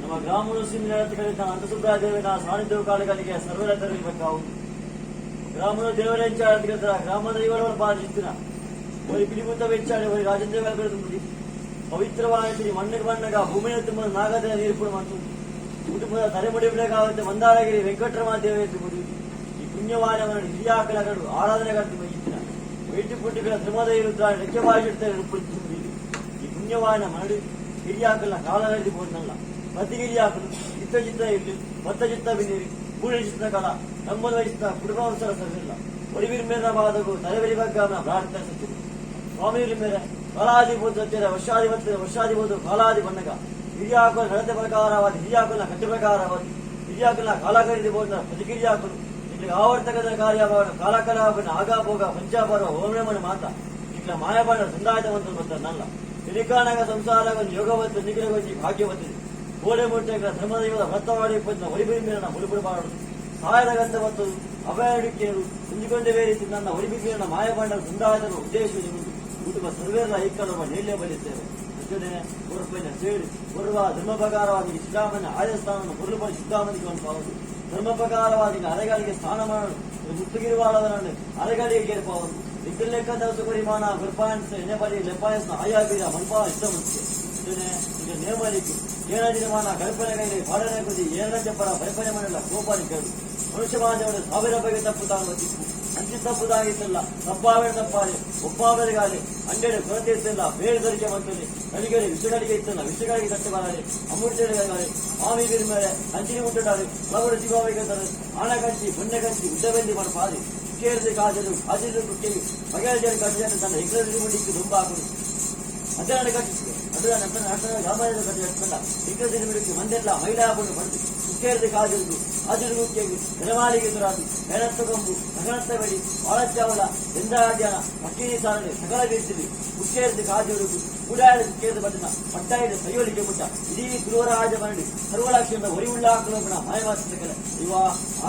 ನಮ್ಮ ಗ್ರಾಮದ ದೇವಿನ ಸಾನ್ನಿಧ್ಯವು ಕಾಲಗಳಿಗೆ ಸರ್ವರ ತರಬೇಕಾವು. ಗ್ರಾಮದ ದೇವರೆಂಚ ಗ್ರಾಮದ ಇವರವರು ಬಾಧಿಸ್ತಿನ ಒರಿ ಪಿಲಿಪುತ್ತ ಬೆಚ್ಚಾಡಿ ಒರಿ ರಾಜೇಂದ್ರ ತುಂಬಿ ಪವಿತ್ರವಾದ ಮಣ್ಣಿಗೆ ಮಣ್ಣಗ ಭೂಮಿಯ ತುಂಬ ನಾಗದ ನೀರ್ಪುಡು ಮತ್ತು ಕುಟುಂಬದ ತಲೆಮುಡಿ ಬಿಡಗಾವಂತೆ ಮಂದಾರಗಿರಿ ವೆಂಕಟರಮಣ ದೇವರ ತುಂಬುದು. ಈ ಪುಣ್ಯವಾನವನ್ನು ಹಿರಿಯಾಕಲಗಳು ಆರಾಧನೆ ಇತ್ತಿನ ವೈದ್ಯ ಪುಟ್ಟಿಗಳ ಧರ್ಮದ ಇರುತ್ತ ರೆಕ್ಕೆ ಬಾಯಿಡ್ತಾರೆ. ಈ ಪುಣ್ಯವಾನ ಮರಳಿ ಹಿರಿಯಾಕಲ್ಲ ಕಾಲದಲ್ಲಿ ಬೋರ್ನಲ್ಲ ಪ್ರತಿಗಿರಿಯಾಕಲು ಚಿತ್ತ ಚಿತ್ತ ಇರಲಿ ಬತ್ತ ಚಿತ್ತ ಬಿನ್ನಿರಿ ಮೂಳೆ ಚಿತ್ತ ಕಲ ನಮ್ಮದು ವಹಿಸಿದ ಕುಟುಂಬಾಂಸರ ಸರಿಲ್ಲ ಒಡಿಬಿರ್ ಮೇರ ಬಾದಗು ತಲೆಬರಿ ಬಗ್ಗಾಮನ ಪ್ರಾರ್ಥನೆ ಸತ್ತಿರು. ಸ್ವಾಮಿ ಮೇರೆ ಕಾಲಾಧಿಪತಿ ವರ್ಷಾಧಿಪತಿ ವರ್ಷಾಧಿಪತಿ ಕಾಲಾದಿ ಬಣ್ಣಗ ಹಿರಿಯಾಕುಲ ನಡತೆ ಪ್ರಕಾರವಾದ ಹಿರಿಯಾಕುಲ ಕಟ್ಟ ಪ್ರಕಾರವಾದ ಹಿರಿಯಾಕುಲ ಕಾಲಕರಿದಿ ಬೋಧ ಪ್ರತಿಕ್ರಿಯಾಕುಲು ಇಟ್ಲ ಆವರ್ತಕದ ಕಾರ್ಯವಾದ ಕಾಲಕಲಾಪನ ಆಗಾಭೋಗ ಪಂಚಾಪರ ಹೋಮಣಮನ ಮಾತ ಇಟ್ಲ ಮಾಯಬಾಣ ಸಂದಾಯವಂತ ಮತ್ತು ನಲ್ಲ ತಿರಿಕಾಣಗ ಸಂಸಾರ ಯೋಗವತ್ತು ನಿಖರಗೊಂಜಿ ಭಾಗ್ಯವತ್ತು ಗೋಡೆ ಮುಟ್ಟೆಗಳ ಧರ್ಮದೈವದ ವ್ರತವಾಡಿ ಪಂಚ ಒಲಿಬಿರಿ ಮೇಲಿನ ಮುಳುಪುಡು ಬಾರಡು ಸಹಾಯದ ಗಂಧ ಮತ್ತು ಅಭಯಡಿಕೆಯರು ಹೊಂದಿಕೊಂಡೇ ರೀತಿ ನನ್ನ ಒಲಿಬಿರಿನ ಮಾಯಬಾಂಡ ಸಂದಾಯದ ಉದ್ದೇಶ ಕುಟುಂಬ ಸರ್ವೇರ ಐಕ್ಯಲೊಬ್ಬ ನೇಲ್ಯ ಬಲಿದ್ದೇವೆ. ಅರ್ಜುನೆ ಹೊರಪೈನ ಸೇರಿ ಬರುವ ಧರ್ಮ ಪ್ರಕಾರವಾಗಿ ಸಿದ್ಧಾಮನ ಆರ್ಯಸ್ಥಾನವನ್ನು ಕೊರಲುಪಡಿ ಸಿದ್ಧಾಮನಿಗೆ ಒಂದು ಪಾವುದು. ಧರ್ಮ ಪ್ರಕಾರವಾಗಿ ಅರೆಗಾಲಿಗೆ ಸ್ಥಾನ ಮಾಡಲು ಮುತ್ತುಗಿರುವಾಳವರನ್ನು ಅರೆಗಾಲಿಗೆ ಗೇರ್ಪಾವುದು ಲೆಕ್ಕ ಸುಕರಿಮಾನ ಗುರ್ಪಾಯನ್ಸ್ ಎಣ್ಣೆಬಲಿ ಲೆಪ್ಪಾಯನ್ಸ್ ಆಯಾಬೀರ ಮನ್ಪಾ ಇಷ್ಟ ಮುಖ್ಯ ಈಗ ನೇಮಲಿಕ್ಕೆ ಏನ ಕಲ್ಪನೆ ಕೈಲಿ ಪಾಲನೆ ಕುದಿ ಏನ ಚಪ್ಪರ ಪರಿಪನೆ ಮಾಡಲ್ಲ ಗೋಪಾಲಿಕರು ಮನುಷ್ಯ ಮಾನವರು ಸಾವಿರ ಬಗೆ ತಪ್ಪು ತಾಗುವ ದಿಕ್ಕು ಅಂಚಿ ತಪ್ಪು ತಾಗಿತ್ತಲ್ಲ ತಪ್ಪಾವೇಳ ತಪ್ಪಾಲೆ ಒಪ್ಪಾವರಿಗಾಲಿ ಅಂಗಡಿ ಕೊರತೆ ಇತ್ತಿಲ್ಲ ಬೇರೆ ದೊರಿಕೆ ಬಂತದೆ ಅಡಿಗಡೆ ವಿಷಗಳಿಗೆ ಇತ್ತಲ್ಲ ವಿಷಗಳಿಗೆ ತಟ್ಟೆ ಬರಲಿ ಅಮೃತಗಳಿಗಾಲಿ ಸ್ವಾಮಿ ಮೇಲೆ ಅಂಚಿನ ಮುಟ್ಟಡಾలి ಹಲವರು ಜೀವಾವಿಗೆ ಆಣಕಂಚಿ ಪುಣ್ಯಕಂಚಿ ಉದ್ದಬೆಂದಿ ಪಾದಿ ಕೇಳಿದ ಕಾಜರು ಕಾಜರು ಕುಕ್ಕಿ ಬಗೆಯ ಕಟ್ಟಿದ ತನ್ನ ಹೆಗ್ಗದಲ್ಲಿ ಮುಂಡಿಕ್ಕೆ ದುಂಬಾಕುಡು ಮಧ್ಯಾಹ್ನ ಕಟ್ಟಿಸಿದೆ ಅದು ನನ್ನ ಗ್ರಾಮದ ಕಟ್ಟಿಲ್ಲ ಹೆಗ್ಗದಲ್ಲಿ ಮುಂಡಿಕ್ಕೆ ಮಂದೆಲ್ಲ ಮೈಲಾಪನ್ನು ಬಂದು ಕುಕ್ಕೇರಿದ ಕಾಜರುದು ಕಾಜರು ಕುಕ್ಕಿಗೆ ನೆಲಮಾಲಿಗೆ ದುರಾದು ಮೇಣತ್ತ ಕೊಂಬು ನಗನತ್ತ ಬಡಿ ವಾಳಚಾವಲ ಎಂದಾಡ್ಯಾನ ಮಕ್ಕೀನಿ ಸಾರಣೆ ಸಕಲ ಬೀರ್ತಿವಿ ಕುಕ್ಕೇರಿದ ಕಾಜರುಗು ಕೂಡಾಯದ ಕುಕ್ಕೇರಿದ ಬಟ್ಟನ ಪಟ್ಟಾಯಿದ ಸೈಯೋಲಿಗೆ ಮುಟ್ಟ ಇಡೀ ಗುರುವರಾಜ ಮರಳಿ ಸರ್ವಲಕ್ಷಣದ ಒರಿವುಳ್ಳಾಕಲೋಪಣ ಮಾಯವಾಸಿದ ಇವ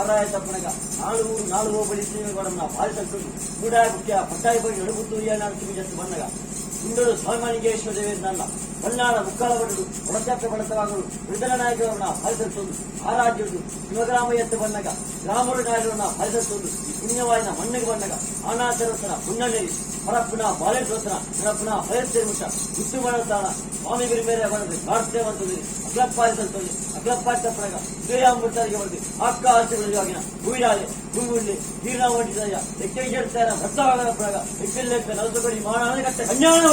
ಆರಾಯ ತಪ್ಪನಗ ನಾಳು ಊರು ನಾಳು ಹೋಬಳಿ ಶ್ರೀಗೌಡನ ಪಾಲಿಸಲು ಕೂಡಾಯ ಮುಖ್ಯ ಪಟ್ಟಾಯಿ ಬಗ್ಗೆ ನಡುಗುತ್ತು ಏನಾರು ಜತ್ತು ಬಂದಾಗ ಸುಂದರ ಸ್ವಾಮಿಮಾನಿಕೇಶ್ವರ ದೇವೇಂದ್ರಲ್ಲ ಬಲ್ನಾಡ ಮುಕ್ಕಾಲ ಭಟರು ಒಳಚಾಪ ಬಡತವಾಗಲು ವಿಠಲ ನಾಯಕರನ್ನ ಪಾಲಿಸಲ್ತೊಂದು ಆ ರಾಜ್ಯದ್ದು ಶಿವಗ್ರಾಮ ಎತ್ತು ಬಂದಾಗ ಗ್ರಾಮರು ನಾಯಕರನ್ನ ಪಾಲಿಸಲ್ತೊಂದು ಈ ಪುಣ್ಯವಾಯಿನ ಮಣ್ಣಿಗೆ ಬಂದಾಗ ಅನಾಥರತನ ಪುಣ್ಯನೇರಿ ಪರಪ್ಪುನ ಬಾಳೆತ್ವತನ ನಡಪ್ಪುನ ಫಯಸ್ತೇಮುಟ್ಟ ಗುತ್ತು ಮಾಡತಾಣ ಸ್ವಾಮಿ ಮೇಲೆ ಬಂದದ್ದು ಪ್ರಾರ್ಥನೆ ಬಂತದೆ ಅಗ್ಲಪ್ಪಾಯಿಸಲ್ತೊಂದು ಅಗ್ಲಪ್ಪಾಯಿತಪ್ಪನಗ ಶ್ರೀರಾಮಮೂರ್ತಿಗೆ ಬಂದು ಅಕ್ಕ ಆಸೆಗಳು ಹೂವಿನಾಲೆ ಹೂವುಳ್ಳಿ ಜೀರ್ಣ ಹೊಂಟಿದ ಎಕ್ಕೈಷಡ್ತಾರ ಭಕ್ತವಾಗಪ್ರಾಗ ಎಕ್ಕೆಲ್ಲೆಕ್ಕ ನವಸಗಡಿ ಮಾಣ ಕಟ್ಟ ಕನ್ಯಾಣ.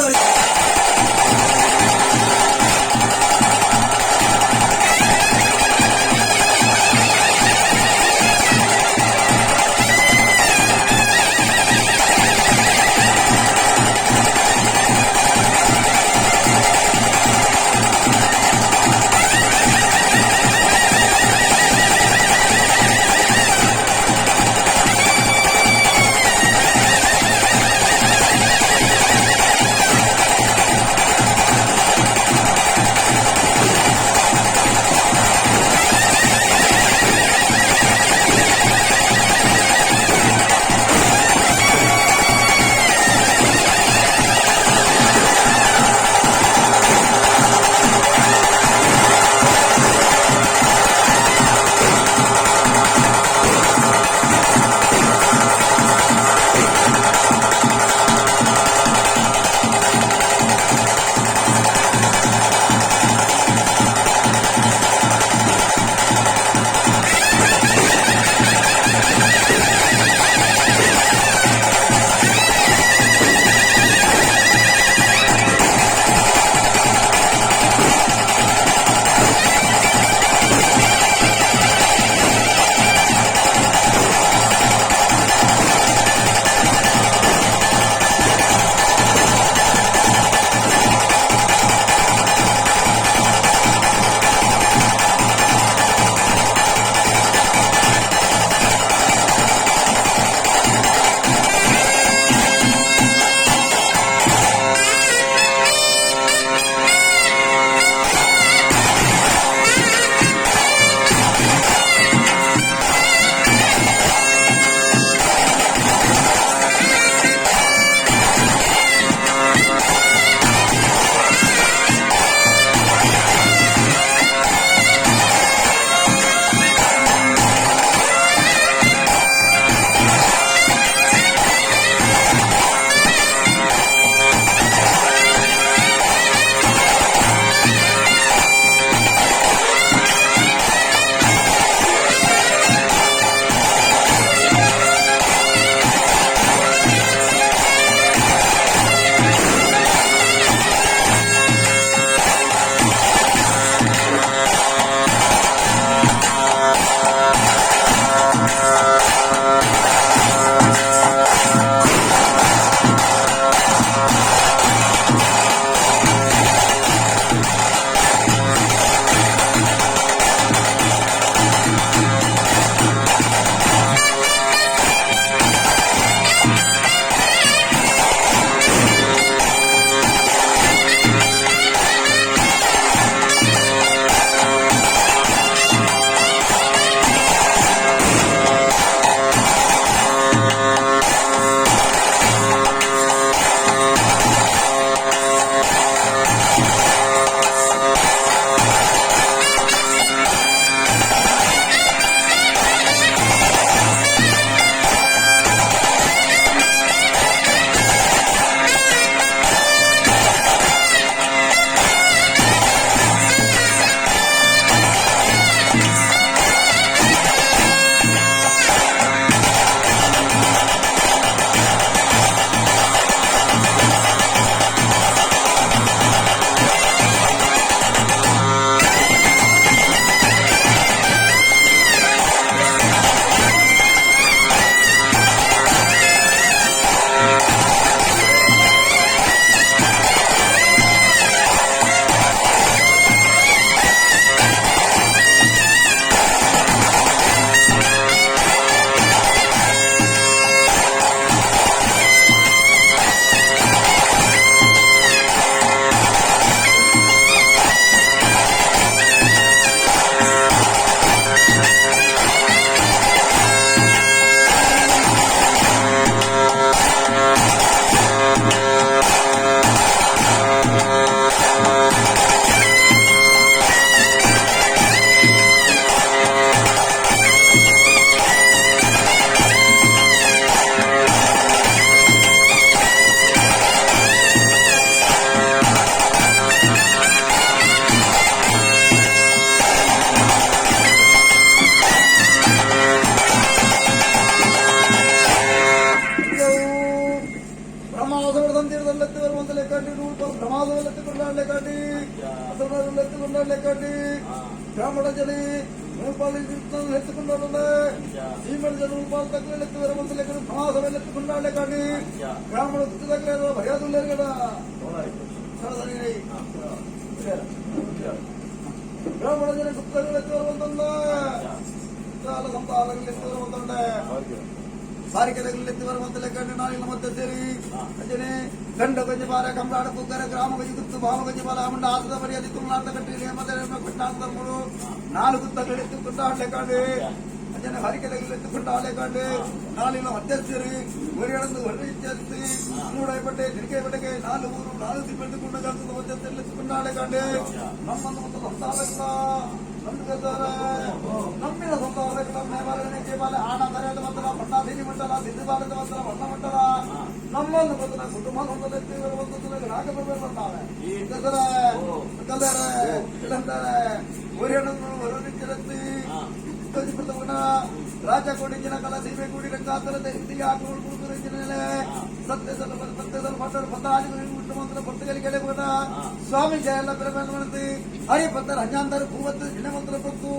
ಸ್ವಾಮಿ ಜಯಲ್ಲ ಪ್ರಮಾಣವಂತೆ ಹರಿಪತ್ತರ ಹಂಜಾಂತರ ಭೂವತ್ತು ಜಿನಮಂತ್ರ ಪತ್ತು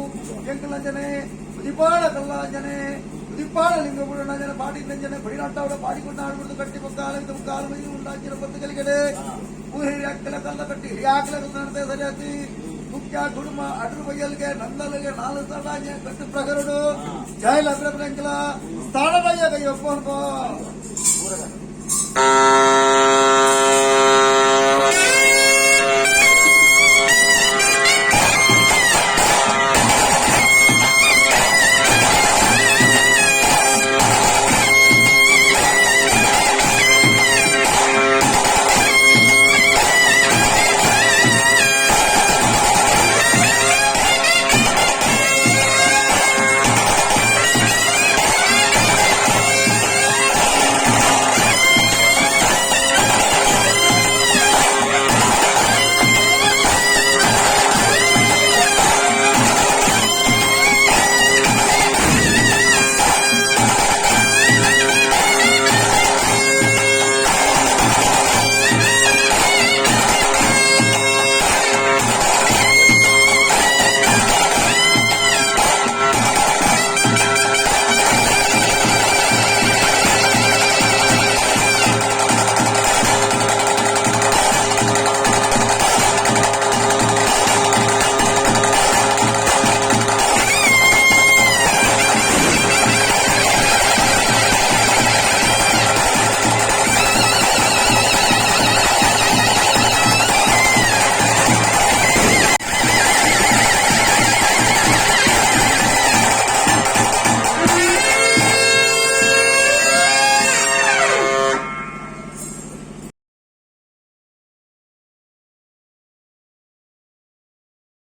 ಎಂಕಲಂಜನೆ ಉದಿಪಾಳ ಕಲ್ಲಾಂಜನೆ ಉದಿಪಾಳ ಲಿಂಗಪುರಣಂಜನ ಪಾಡಿ ನಂಜನೆ ಬಡಿನಾಟಾವಡ ಪಾಡಿಕೊಂಡ ಆಡ್ಬಿಡ್ದು ಕಟ್ಟಿ ಮುಕ್ಕಾಲ ಮುಕ್ಕಾಲು ಮೈ ಉಂಡಾಚಿನ ಪತ್ತು ಕಲಿಗಡೆ ಊರಿಯಾಕಲ ಕಲ್ಲ ಕಟ್ಟಿ ಹಿರಿಯಾಕಲ ನಡತೆ ಸರಿಯಾತಿ ಮುಖ್ಯ ಕುಡುಮ ಅಡ್ರು ಬಯ್ಯಲ್ಗೆ ನಂದಲ್ಗೆ ನಾಲ್ಕು ಸ್ಥಾನ ಕಟ್ಟು ಪ್ರಕರಣ ಜಯಲ ಪ್ರಪ್ರಂಕಲ ಸ್ಥಾನಮಯ್ಯ ಕೈ ಒಪ್ಪೋ.